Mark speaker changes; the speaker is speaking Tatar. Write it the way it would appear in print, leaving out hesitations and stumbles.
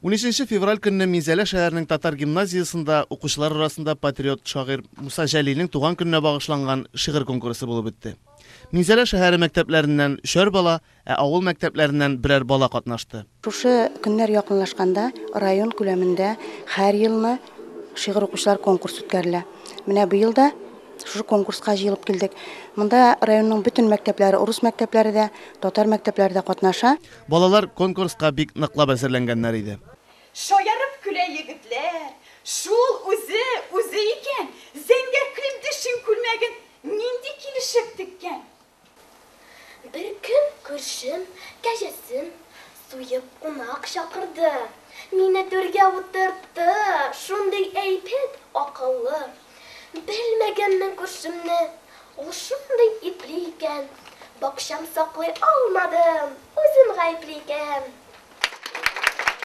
Speaker 1: 13 февраль көнне Минзәлә шәһәренең татар гимназиясендә укучылар арасында патриот шагыйрь Муса Җәлилнең туган көненә багышланган шигырь конкурсы булып үтте. Минзәлә шәһәре мәктәпләреннән өчәр бала, ә авыл мәктәпләреннән берәр бала катнашты.
Speaker 2: Шушы көннәр якынлашканда район күләмендә һәр елны шигырь укучылар конкурсы үткәрелә. Менә быел да шушы конкурска җыелып килдек. Монда районның бөтен мәктәпләре, урыс мәктәпләре дә, татар мәктәпләре дә катнаша.
Speaker 1: Балалар конкурска бик ныклап әзерләнгәннәр иде.
Speaker 3: Шаярып көлә егетләр, Шул үзе, үзе икән, Зәңгәр клемдешин күлмәген Нинди килешеп теккән!
Speaker 4: Беркөн күршем кәҗәсен суеп кунак чакырды. Мине түргә утыртты, шундый әйбәт, акыллы. Белмәгәнмен күршемне, ул шундый ипле икән. Бакчам саклый алмадым, үзем гаепле икән.